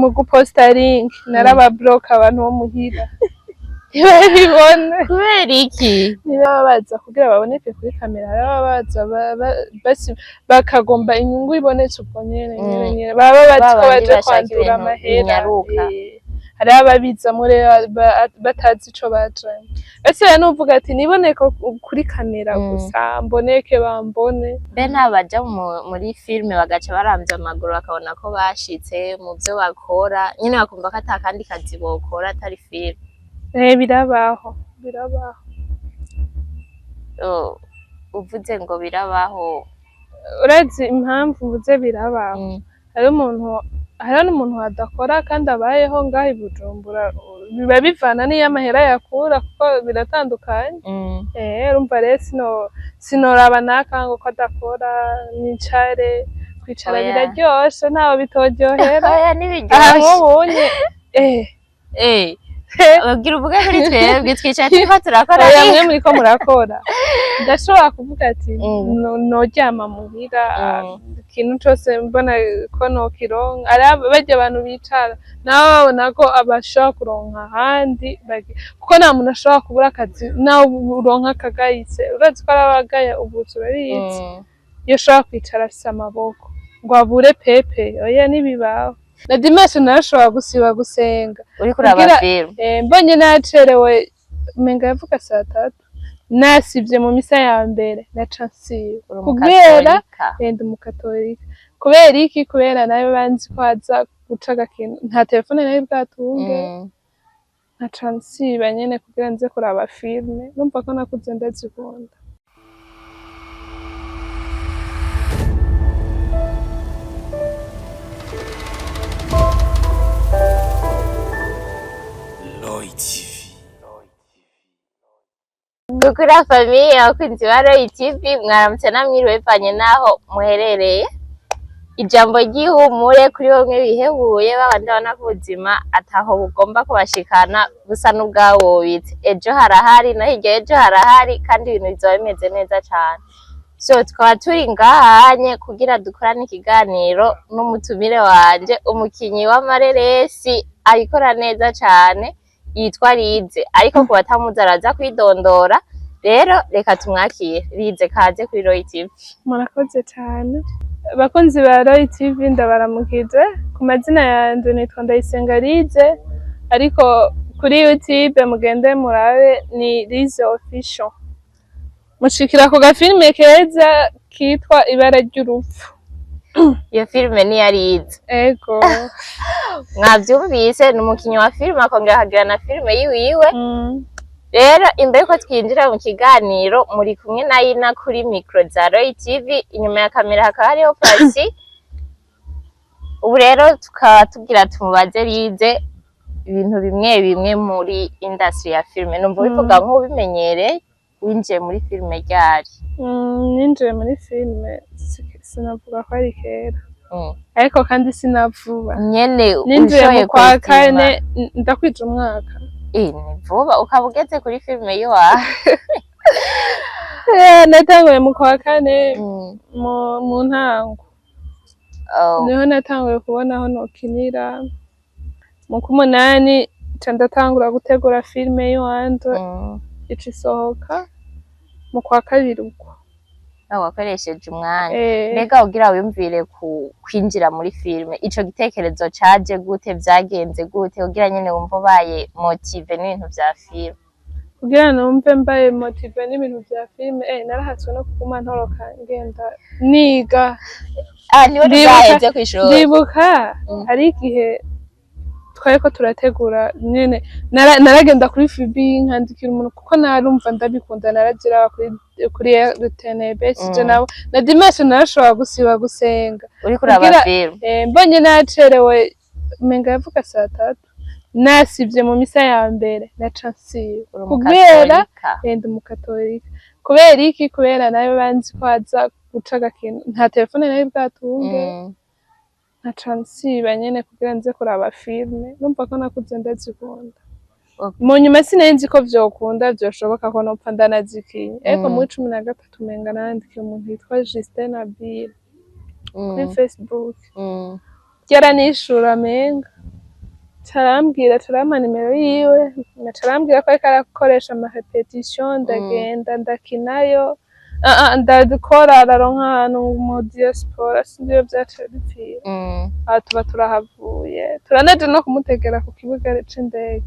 Mu guposta link narababloka, abantu bo muhira ntibabibone. Kubera iki? Ntibaba baza kugira baboneke kuri kamera, baba baza bakagomba inyungu ibonetse ubwo nyene nyene. Nyene baba bazi ko Babandi baje bashaka kwandura ibintu amahera. binyaruka. Hariho ababizamwo rero batazi ico bajanye. Ese rero nuvuga ati niboneke kuri kamera gusa, mboneke bambone. Mbe ntabaja muri filime bagaca baramvya amaguru, bakabona ko bashitse mu vyo bakora nyene, bakumva ko ata kandi kazi bokora atari filime? Birabaho, birabaho. Oh, uvuze ngo birabaho. Urazi impamvu mvuze birabaho? Hariho umuntu, hariho n'umuntu adakora kandi abayeho ngaho i Bujumbura. Biba bivana n'iyo amahera yakura, kuko biratandukanye. Urumva rero sinoraba naka ngo ko adakora nicare. Kwicara Oya. biraryoshe, ntawe bitoryohera. Oya, Aha ntibiryoshe. Nk'ubunye Babwira uvuge kuri twebwe twicaye turiko turakora. Oya, Ariko mwe muriko murakora, ndashobora kuvuga ati noryama muhira, ikintu cose mbona ko nokironka. Ari barya abantu bicara nabo babona ko abashobora kuronka ahandi, kuko nta muntu ashobora kubura akazi nawe uronka akagayitse. Urazi ko ari abagaya ubuzi, urabizi. Iyo ashobora kwicara afise amaboko ngo abure pepe, oya, ntibibaho. Na dimanche narashobora gusiba gusenga. Uriko uraba filime. Mbonye nacerewe, umenga yavuga saa 3, nasivye mu misa ya mbere naca nsiba. Uri Kubera umukatolika? Ndi umukatolika. Kubera iki? Kubera nawe banzi ko haza guca agakino, nta telefone nari bwatunge. Nkaca nsiba nyene kugira nze kuraba filime. Numva ko nakuze ndazikunda. Lloyd TV. Kukura famille, abakunzi ba Roy TV, mwaramutse namwiriwe bivanye n'aho muherereye. Ijambo ry'ihumure kuri bamwe bihebuye, babandi babona ko ubuzima ataho bugomba kubashikana, busa n'ubwabubitse. Ejo harahari, no hirya y'ejo harahari, kandi ibintu bizoba bimeze neza cane. So tukaba turi ngahanye kugira dukorane ikiganiro n'umutumire wanje, umukinyi w'amareresi abikora neza cane, yitwa Rize. Ariko ku batamuzi araza kwidondora. Rero reka tumwakire. Rize, kaze kuri Roy TV. Murakoze cyane. Abakunzi ba Roy TV, ndabaramukije. Ku mazina yanjye nitwa Ndayisenga Rize, ariko kuri YouTube mugende murabe ni Rize Official, mushikira ku gafilime keza kitwa Ibara ry'Urupfu. Iyo filime niyo Rize? Ego. Mwavyumvise, ni umukinyi wa filime, akongera akagira na filime yiwiwe. Rero imbere yuko twinjira mu kiganiro, muri kumwe na Ina kuri micro za Roy TV, inyuma ya kamera hakaba hariho Pasi. Ubu rero tukaba tugira tumubaze Rize ibintu bimwe bimwe muri industry ya filime. Numva ubivuga nk'ubimenyereye. Winjiye muri filime ryari? Ninjiye muri filime sinavuga ko ari kera, ariko kandi sinavuba. Nyene Ninjiye ushoboye mu kwa kwestima. kane, ndakwija umwaka. Ni vuba, ukaba ugeze kuri filime yiwawe. Natanguye mu kwa kane, mu ntango. Niho natanguye kubona aho nokinira. Mu k'umunani nca ndatangura gutegura filime y'iwanje, ica isohoka mu kwa kabiri uko. Nawe wakoresheje umwanya. Eh. Mbega kugira wiyumvire ku kwinjira muri filime, ico gitekerezo caje gute? Vyagenze gute kugira nyene wumve ubaye motivé n'ibintu vya filime? Kugira numve mbaye motivé n'ibintu vya filime, narahatswe no kuguma ntoroka ngenda niga. Ah, niwe ntibwaheze kw'ishuri? Ndibuka hari igihe twariko turategura nyene, naragenda kuri FB nkandikira umuntu, kuko narumva ndabikunda. Naragira kuri RTNB sije nabo na dimanche narashobora gusiba gusenga. Uriko uraba filime. Mbonye nacerewe, umenga yavuga saa 3, nasivye mu misa ya mbere naca nsiba. Uri Kubera umukatolika? Ndi umukatolika. Kubera iki? Kubera nawe banzi ko haza guca agakino, nta telefone nari bwatunge. Nkaca nsiba nyene kugira nze kuraba filime. Numva ko nakuze ndazikunda. Mu nyuma sinari nzi ko vyokunda, vyoshoboka ko nopfa ndanazikinye, ariko muri 13 umenga narandikiye umuntu yitwa Justin Abir kuri Facebook, yaranishura menga. Carambwira, carampa nimero yiwe, carambwira ko ariko arakoresha ama répétition. Ndagenda ndakinayo. Ndakora, araronka ahantu mu diaspora, sinzi iyo vyaciye bipfira. Aha tuba turahavuye, turanaje no kumutegera ku kibuga c'indege,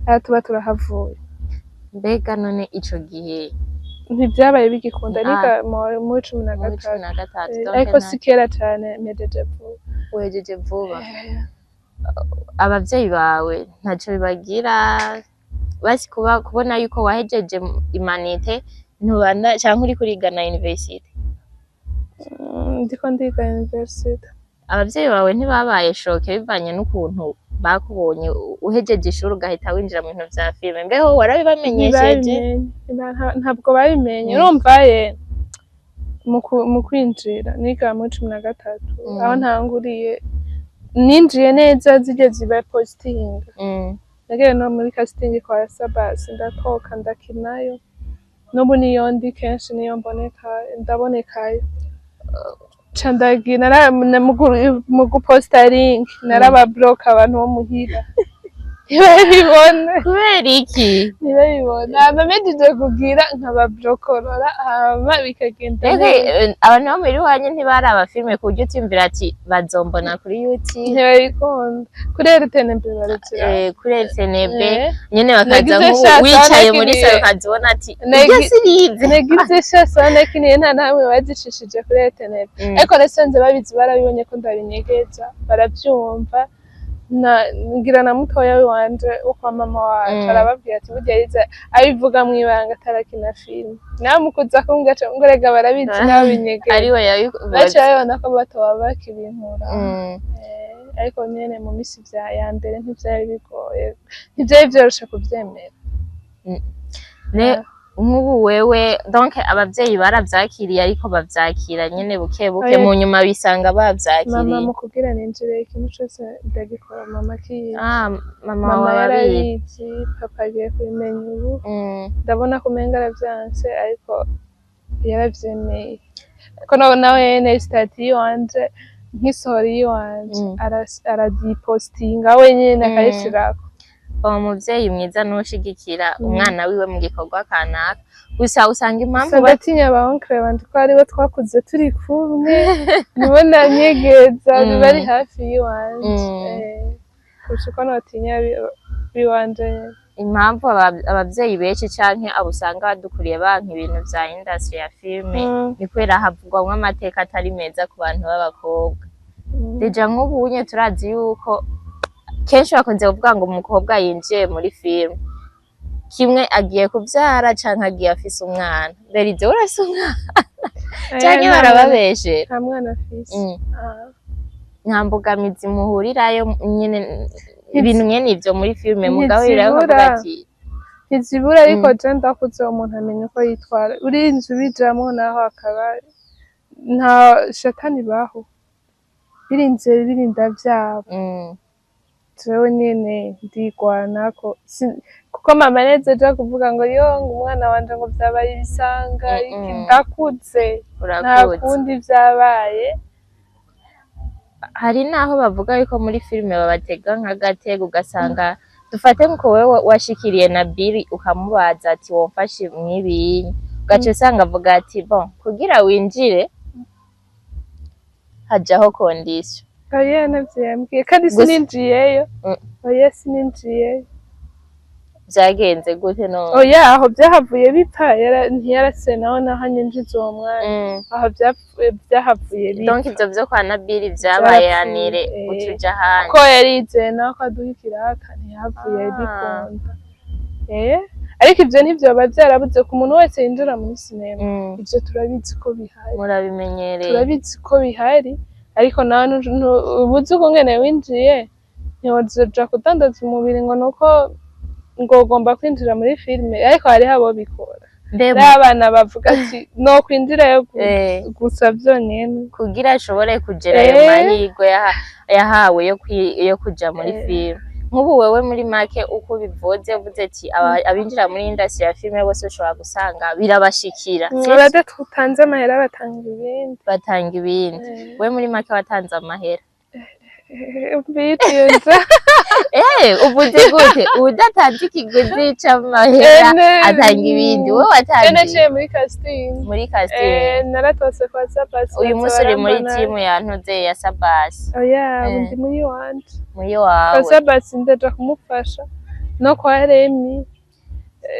aha tuba turahavuye. Mbega none ico gihe Ntivyabaye bigikunda. Ah. Niga muri cumi na Muri cumi gatatu. na gatatu. Donc Ariko si kera cane, mpejeje vuba. Uhejeje vuba. Abavyeyi bawe ntaco bibagira basi kuba kubona yuko wahejeje humanités, ntubanda canke uriko uriga na université? Ndiko ndiga université. Abavyeyi bawe ntibabaye choqués bivanye n'ukuntu bakubonye uhejeje ishuri ugahita winjira mu bintu vya filime? Mbeho warabibamenyesheje? Ntibabimenye. Ntabwo babimenye. Urumva ye mu kwinjira niga muri 13, aho ntanguriye ninjiye neza zirya ziba posting. Nagiye no muri casting kwa Sabasi, ndatoka, ndakinayo. N'ubu niyo ndi kenshi, niyo mboneka, ndabonekayo. Ca ndagira mu guposta link narababloka, abantu bo muhira ntibabibone. Kubera iki? Ntibabibone. Hama mpejeje kugira nkabablokorora, hama bikagenda Mbega neza. Abantu bo muri iwanyu ntibaraba filime ku buryo utiyumvira ati bazombona kuri YouTube? Ntibabikunda. Kuri RTNB barazira. Kuri RTNB nyene bakaza Nagize nk'ubu shasa wicaye muri nakiniye. salo ukazibona ati iryo sirize. Nagize shasa nakiniye, nta namwe bazicishije kuri RTNB. Ariko nasanze babizi, barabibonye ko ndabinyegeza, baravyumva. Na ngira na mutoya wanje wo kwa mama wacu arababwira ati burya yize abivuga mw'ibanga, atarakina filime. Nawe mukuza kumbwira aca ngo rega barabizi, nawe binyegeza. Ariwe yabikoze. Baciye babibona ko batoba bakibinkura. Ariko nyene mu misi vya ya mbere ntivyari bigoye, ntivyari vyoroshe kuvyemera. Ne nk'ubu wewe, donc abavyeyi baravyakiriye, ariko bavyakira nyene buke buke? Oya. Mu nyuma bisanga Mama bavyakiriye? Mu kugira ninjire ikintu cose ndagikora mama akizi. Ah, mama Mama wawe abizi. yarabizi, papa agiye kubimenya ubu. Ndabona ko umenga aravyanse, ariko yaravyemeye, kuko nawe nyene statut yiwanje nkisohora iyiwanje arayipostinga wenyene, akayishirako. Uwo muvyeyi mwiza n'ushigikira umwana wiwe mu gikorwa kanaka. Gusa usanga impamvu Gusa ndatinya ba oncle banje, ko aribo twakuze turi kumwe, nibo nanyegeza, bari hafi y'iwanje. Kurusha uko notinya biwanje nyene. Impamvu abavyeyi benshi canke abo usanga badukuriye banka ibintu vya industry ya filime ni kubera havugwamwo amateka atari meza ku bantu b'abakobwa. Déjà nk'ubu unye turazi yuko kenshi bakunze kuvuga ngo umukobwa yinjiye muri filime kimwe agiye kuvyara canke agiye afise umwana. Mbere ivyo urafise umwana canke Oya, barababeshera? Nta mwana afise. Ah. Nta mbogamizi muhurirayo nyene, ibintu mwene ivyo muri filime, mugabo Ntizibura. bakavuga ati Ntizibura, ariko je ndakuze, umuntu amenya uko yitwara. Urinze ubijamwo naho akaba nta shatani baho, birinze birinda vyabo. Jewe nyene ndigwanako. Kuko mama neze aja kuvuga ngo yo, ngo umwana wanje ngo vyabaye ibisanga iki. Ndakuze, nta Urakuze. kundi vyabaye. Hari naho bavuga yuko muri filime babatega nk'agatego, ugasanga dufate nko wewe washikiriye na Billy ukamubaza ati womfashe mw'ibiyi, ugaca usanga avuga ati bon, kugira winjire hajaho condition. Oya, navyo yambwiye kandi sininjiyeyo. Oya, sininjiyeyo. Vyagenze gute none? Oya, aho vyahavuye bipfa, ntiyarase naho naho anyinjiza uwo mwanya. Aho vyahavuye Donc bipfa. ivyo vyo kwa Nabili vyabaye Vyarapfuye, anire uca uja ahandi. Ko yarizeye nawe ko aduha ikiraka, ntiyahavuye bikunda. Ariko ivyo ntivyoba vyarabuze ku muntu wese yinjira muri sinema. Ivyo turabizi ko bihari. Murabimenyereye. Turabizi ko bihari, ariko nawe ubuzi ukungene winjiye, ntiwozoja kudandaza umubiri ngo nuko ngo ugomba kwinjira muri filime. Ariko hariho abo bikora. Mbe Hariho abana bavuga ati nokwinjirayo gusa vyonyene. Kugira ashobore kugera ayo mahirwe yahawe yo kuja muri filime. Nk'ubu wewe muri make uko ubivuze, uvuze ati abinjira muri industry ya filime bose ushobora gusanga birabashikira, sivyo? Abadatanze amahera batanga ibindi. Batanga ibindi. We muri make watanze amahera? Bitinze. Uvuze gute? Udatanze ikiguzi c'amahera atanga ibindi, wowe watangiye Naciye muri casting. Muri casting. Naratose kwa Sabasi. Uyu baza munsi uri muri barambona. Timu ya ntuze ya Sabasi? Oya, ndi muri wanje. Muri wawe. Kwa Sabasi ndaja kumufasha, no kwa Remi,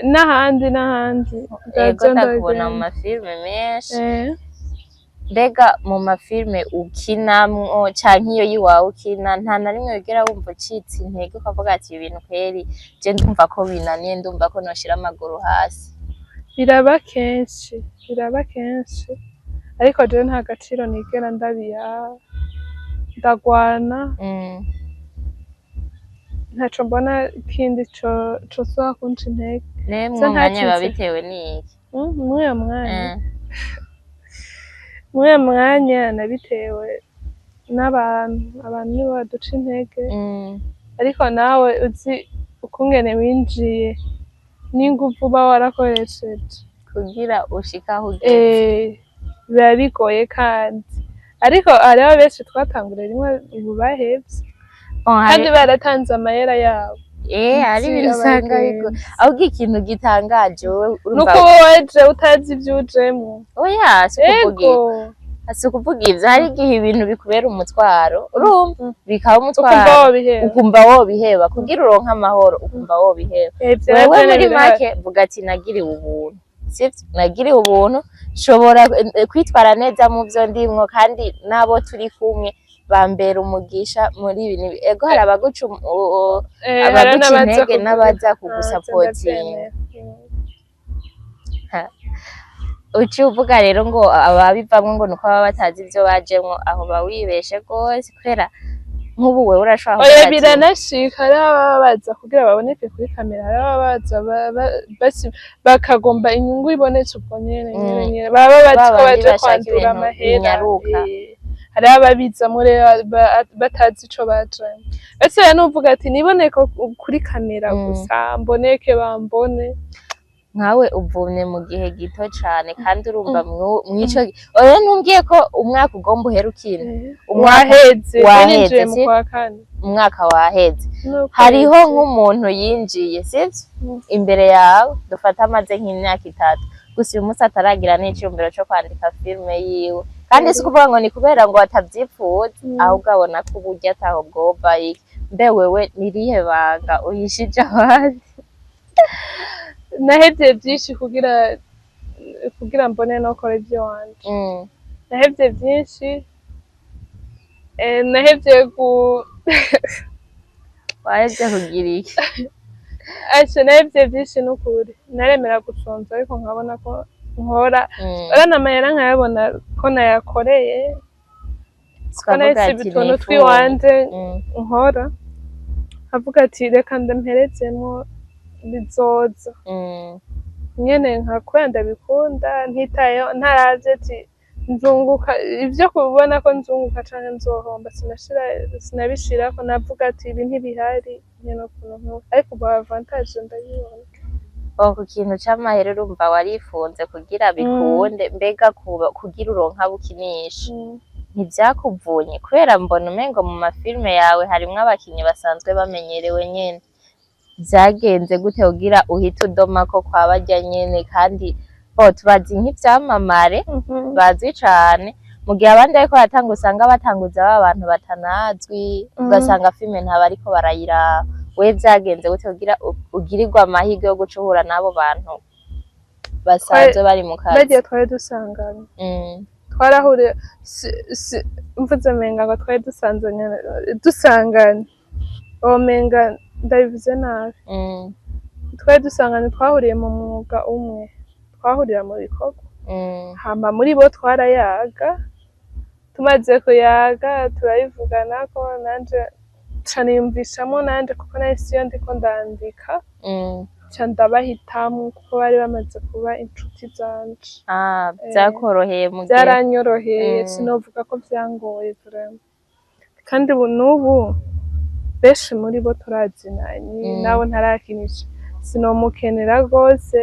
n'ahandi n'ahandi. Ego. Ndaja. Ndakubona mu Ndagenda. mafilme menshi. Mbega mu mafilme ukinamwo canke iyo yiwawe ukina, nta na rimwe wigera wumva ucitse intege, ukavuga ati: "Ibintu kweri je ndumva ko binaniye, ndumva ko noshira amaguru hasi"? Biraba kenshi, biraba kenshi, ariko jewe nta gaciro nigera ndabiha, ndagwana. Ntaco mbona kindi cosubira kunca intege. Nemwe So mwanya biba ntacitse. bitewe n'iki? Muri uyo mwanya, muri uyo mwanya nabitewe n'abantu. Abantu nibo baduca intege. Ariko nawe uzi ukungene winjiye n'inguvu uba warakoresheje kugira ushike aho ugeze. Biba bigoye kandi, ariko hariho benshi twatanguriye rimwe ubu bahevye Bon, kandi baratanze amahera yabo. Hari Nzi ibintu usanga abagenzi. Ahubwo ikintu gitangaje, wowe urumva Nuko wowe waje utazi ivyo ujemwo. Oya, si ukuvuga Ego. Si ukuvuga ivyo, hari igihe ibintu bikubera umutwaro, urumva, bikaba ukumva umutwaro, wobiheba. Ukumva wobiheba kugira uronke amahoro, ukumva wobiheba. Ivyo Wewe navyo muri birahari. make vuga ati: "Nagiriwe ubuntu," sivyo? "Nagiriwe ubuntu, nshobora kwitwara neza mu vyo ndimwo, kandi n'abo turi kumwe bambera umugisha muri ibi n'ibi." Ego, hari abaguca Hari abaguca n'abaza intege n'abaza Ah, kugusapotinga. ndavyemera. Uciye uvuga rero ngo ababivamwo ngo nuko baba batazi ivyo bajemwo, aho ba wibeshe rwose, kubera nk'ubu wewe urashobora Oya, kuvuga ati biranashika. Hariho ababa baza kugira baboneke kuri kamera, hariho ababa baza bakagomba inyungu ibonetse ubwo nyene nyene. Nyene baba bazi Ba ko bandi baje bashaka kwandura ibintu amahera. binyaruka. Hariho ababizamwo rero batazi ico bajemwo. Ese rero nuvuga ati niboneke kuri kamera gusa, mboneke bambone. Nkawe uvumye mu gihe gito cane, kandi urumva mw'ico oya, ntumbwiye ko umwaka ugomba uhere ukina. Umwaka Waheze. waheze, Ninjiye mu si? kwa kane. Umwaka waheze. Nuko Hariho rero. nk'umuntu yinjiye, sivyo, imbere yawe, dufate amaze nk'imyaka 3 gusa, uyu munsi ataragira n'iciyumviro co kwandika filime yiwe, kandi si ukuvuga ngo ni kubera ngo atavyipfuza, ahubwo abona ko uburyo ataho bwova iki. Mbe wewe nirihe banga uhishije abandi? Nahevye vyinshi kugira mbone nokora ivyo wanje. Nahevye vyinshi, nahevye gu Wahevye kugira iki? Aca nahevye vyinshi n'ukuri. Naremera gusonza, ariko nkabona ko nkora urabona amahera, nkayabona ko nayakoreye, ko Ukavuga nahise ati utuntu nifuza. twiwanje nkora, nkavuga ati reka ndamperezemwo, bizoza nyene, nka kubera ndabikunda, ntitayeho, ntaravye ati nzunguka, ivyo kubona ko nzunguka canke nzohomba sinabishirako. Navuga ati ibi ntibihari nyene ukuntu nkora, ariko ubu avantage ndayibona. Bon, ku kintu c'amahera urumva warifunze kugira bikunde. Mbega kugira uronke abo ukinisha ntivyakuvunye? Kubera mbona umengo mu mafilme yawe harimwo abakinyi basanzwe bamenyerewe nyene. Vyagenze gute kugira uhite udomako kwa barya nyene, kandi bo tubazi nk'ivyamamare bazwi cane, mu gihe abandi bariko baratanga usanga batanguza ba bantu batanazwi, ugasanga filme ntabariko barayiraba? We vyagenze gute kugira ugirirwe amahirwe yo guca uhura n'abo bantu basanzwe bari mu kazi? Bagiye twari dusanganywe. Twarahuriye, mvuze menga ngo twari dusanzanye, dusanganye, womenga ndabivuze nabi. Twari dusanganye, twahuriye mu mwuga umwe, twahurira mu bikorwa. Hama muri bo twarayaga, tumaze kuyaga turabivugana ko nanje ca niyumvishamwo nanje, kuko nahise iyo ndiko ndandika ca ndabahitamwo kuko bari bamaze kuba inshuti zanje. Ah, vyakoroheye mu gihe Byaranyoroheye. Sinovuga ko vyangoye vraiment, kandi ubu n'ubu benshi muri bo turazinanye. Nabo ntarakinisha sinomukenera rwose,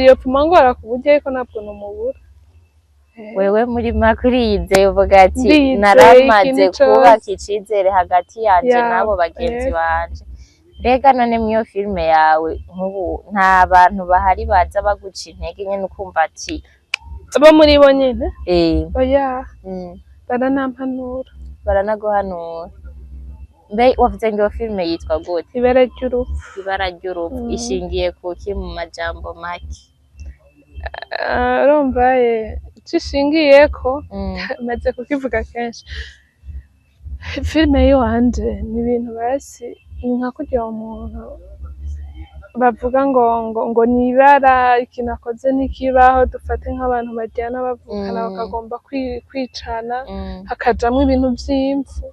yopfuma ngora ku buryo, ariko ntabwo nomubura. Wewe muri make uriyizeye, uvuga ati Ndiyizeye naramaze ikintu cose. kubaka icizere hagati yanje n'abo bagenzi banje. Mbega none mw'iyo filime yawe, nk'ubu nta bantu bahari baza baguca intege nyene, ukumva ati Bo muri bo nyene? Eh. Oya, baranampanura. Baranaguhanura. Mbe wavuze ngo iyo filime yitwa gute? Ibara ry'urupfu. Ibara ry'urupfu. Ishingiye kuki mu majambo make? Ah, urumva ico ishingiyeko, maze kukivuga kenshi, filime yiwanje ni ibintu basi ni nka kurya umuntu bavuga ngo ni ibara, ikintu akoze ntikibaho. Dufate nk'abantu baryana bavukana, bakagomba kwicana, hakajamwo ibintu vy'impfu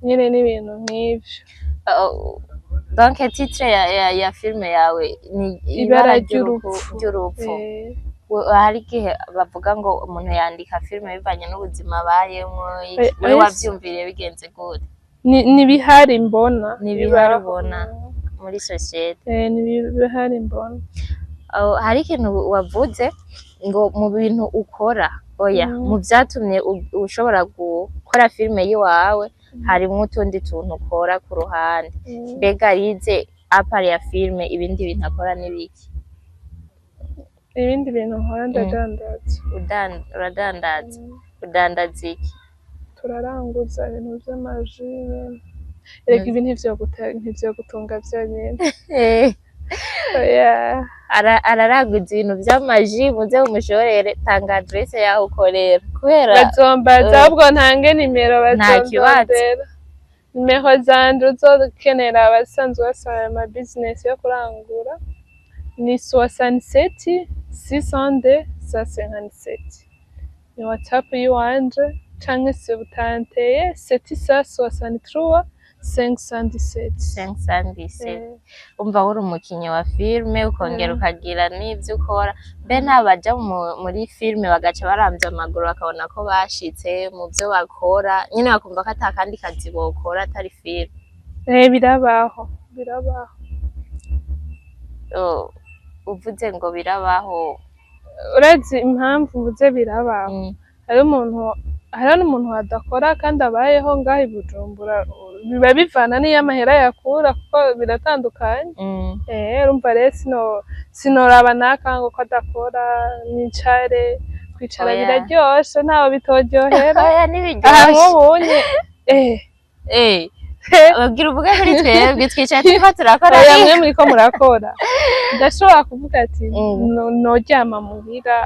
nyene n'ibintu nk'ivyo. Oh, donc titre ya filime yawe ni Ibara Ibara ry'urupfu. ry'urupfu. Eh. Hari igihe bavuga ngo umuntu yandika filime bivanye n'ubuzima abayemwo. Wewe wavyumviriye bigenze gute? Ni ibihari mbona. Ni ibihari bibaho. ubona muri société. Eh, ni ibihari mbona. Oh, hari ikintu wavuze ngo mu bintu ukora, oya, mu vyatumye ushobora gukora filime yiwawe harimwo utundi tuntu ukora ku ruhande. Mbega Rize, à part ya filime, ibindi bintu akora n'ibiki? Ibindi bintu nkora, ndadandaza. Uradandaza? Udandaza iki? Turaranguza ibintu vy'amaji nyene. Erega ibi ntivyo gutunga vyonyene. Oya. Araranguza ibintu vy'amaji, muze mumushorere. Tanga adresse yaho ukorera kubera Bazombaza, ahubwo ntange nimero. Nta kibazo. Bazondondera nimero zanje. Uzokenera, abasanzwe basaba ama business yo kurangura, ni 67 602 157, ni WhatsApp yiwanje, canke 71 763 517. 517. Eh. Umva, uri umukinyi wa filime, ukongera ukagira n'ivyo ukora. Mbe ntabaja muri filime bagaca baramvya amaguru, bakabona ko bashitse mu vyo bakora nyene, bakumva ko ata kandi kazi bokora atari filime? Eh, birabaho, birabaho. Oh, uvuze ngo birabaho. Urazi impamvu mvuze birabaho? Hariho umuntu, hariho n'umuntu adakora kandi abayeho ngaho i Bujumbura. Biba bivana n'iyo amahera yakura, kuko biratandukanye. Eh, urumva rero sinoraba naka ngo ko adakora nicare. Kwicara Oya. biraryoshe, ntawe bitoryohera. Oya, Aha. ntibiryoshe. Nk'ubunye Eh, babwira uvuge kuri twebwe twicaye turiko turakora. Oya, mwe muriko murakora, ndashobora kuvuga ati noryama muhira,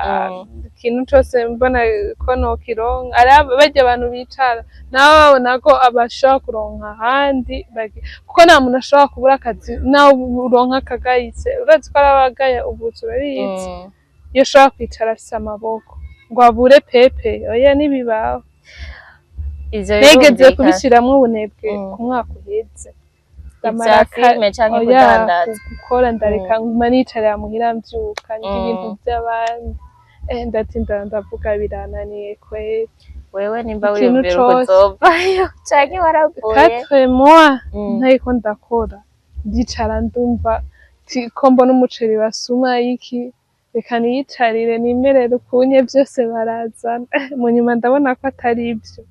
ikintu cose mbona ko nokironka. Ari barya abantu bicara nabo babona ko abashobora kuronka ahandi, kuko nta muntu ashobora kubura akazi nawe uronka akagayitse. Urazi ko ari abagaya ubuzi, urabizi. Iyo ashobora kwicara afise amaboko ngo abure pepe, oya, ntibibaho. Ivyo Negeze birumvikana. kubishiramwo ubunebwe ku mwaka uheze. Ivya filime canke Oya, kudandaza? gukora ndareka, nguma nicarira muhira, mvyuka ndya ibintu vy'abandi. Ndatinda ndavuga birananiye kweri. Wewe nimba Ikintu wiyumvira cose. ukuzovayo canke waravuye? 4 mois ntariko ndakora, ndicara ndumva ko mbona umuceri basuma iki, reka niyicarire nimerere ukunye vyose barazana. Mu nyuma ndabona ko atari ivyo.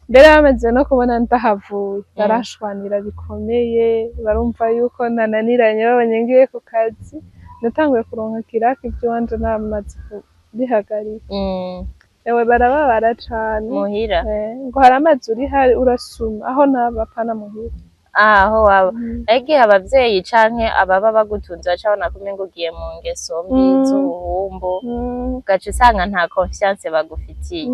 Mbere bamaze no kubona ndahavuye, barashwanira bikomeye, barumva yuko nananiranye. Babonye ngiye ku kazi, natanguye kuronka kiraka, ivy'iwanje namaze kubihagarika. Ewe, barababara cane. Muhira? Eh, ngo hari amazi uri hari urasuma aho naba, apana muhira. Aho waba. Igihe abavyeyi canke ababa bagutunze baca babona ko umenga ugiye mu ngeso mbi z'ubuhumbu, ugaca usanga nta confiance bagufitiye.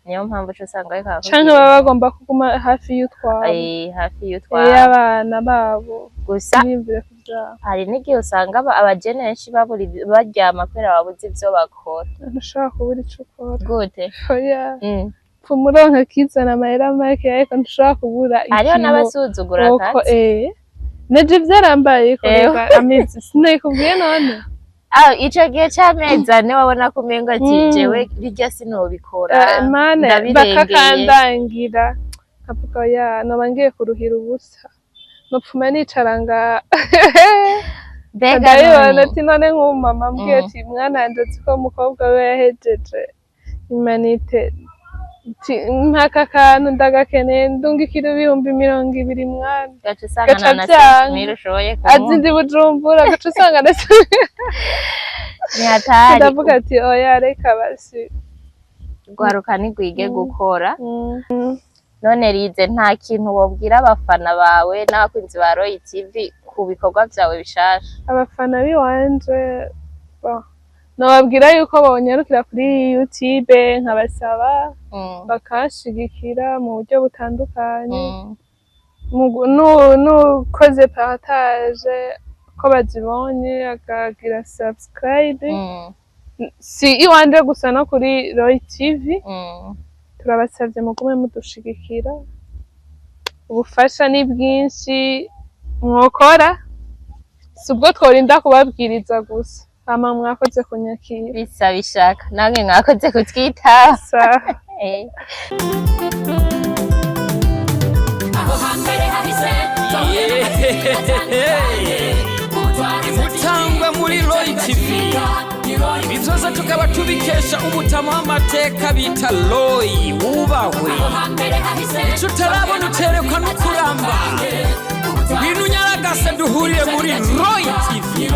Niyo mpamvu uca usanga bariko Canke barakubwira baba bagomba kuguma hafi y'utwabo. Eh, hafi y'utwabo. Y'abana babo. Gusa biyumvire ku vyabo. Hari n'igihe usanga abajene benshi babura baryama kubera babuze ivyo bakora. Ntushobora kubura ico ukora. Gute? Oya. Pfuma uronka kizana amahera make, ariko ntushobora kubura Hariho ikintu n'abasuzugura akazi. Eh, naje vyarambaye Ewe. kureba amezi, sinabikubwiye none? Ah, ico gihe c'amezi 4 wabona ko umengo ati jewe birya sinobikora, Eh, mane ndabirengeye. Bakakandangira, nkavuga oya, noba ngiye kuruhira ubusa, nopfuma nicara nga Mbega ndabibona none ati none nk'ubu mama ambwiye ati mwana wanje, uzi ko umukobwa we yahejeje. Humanité mpaka akantu ndagakeneye, ndungikira 20,000 mwana. Gaca usanga Gaca na vyanga. 5 mille ushoboye kumuha. Azi ndi Bujumbura, gaca usanga ndetse Ni hatari. Ndavuga ati: "Oya, reka basi." Rwaruka ntigwige gukora. None Rize, nta kintu wobwira abafana bawe n'abakunzi ba Roy TV ku bikorwa vyawe bishasha? Abafana biwanje, bon, nobabwira yuko bonyarukira kuri YouTube, nkabasaba bakanshigikira mu buryo butandukanye. Nukoze partage ko bazibonye, akagira subscribe, si iwanje gusa, no kuri Roy TV. Turabasavye mugume mudushigikira, ubufasha ni bwinshi mwokora, si ubwo tworinda kubabwiriza gusa. Hama mwakoze kunyakira. Bisaba ishaka, namwe mwakoze kutwitaba. Sawa. Aho hambere hahise. Imutangwa muri Roy TV, ibi byose tukaba tubikesha umutama w'amateka bita Roy, wubahwe. Icyo utarabona uterekwa no kuramba. Ngwino unyaragase duhurire muri Roy TV.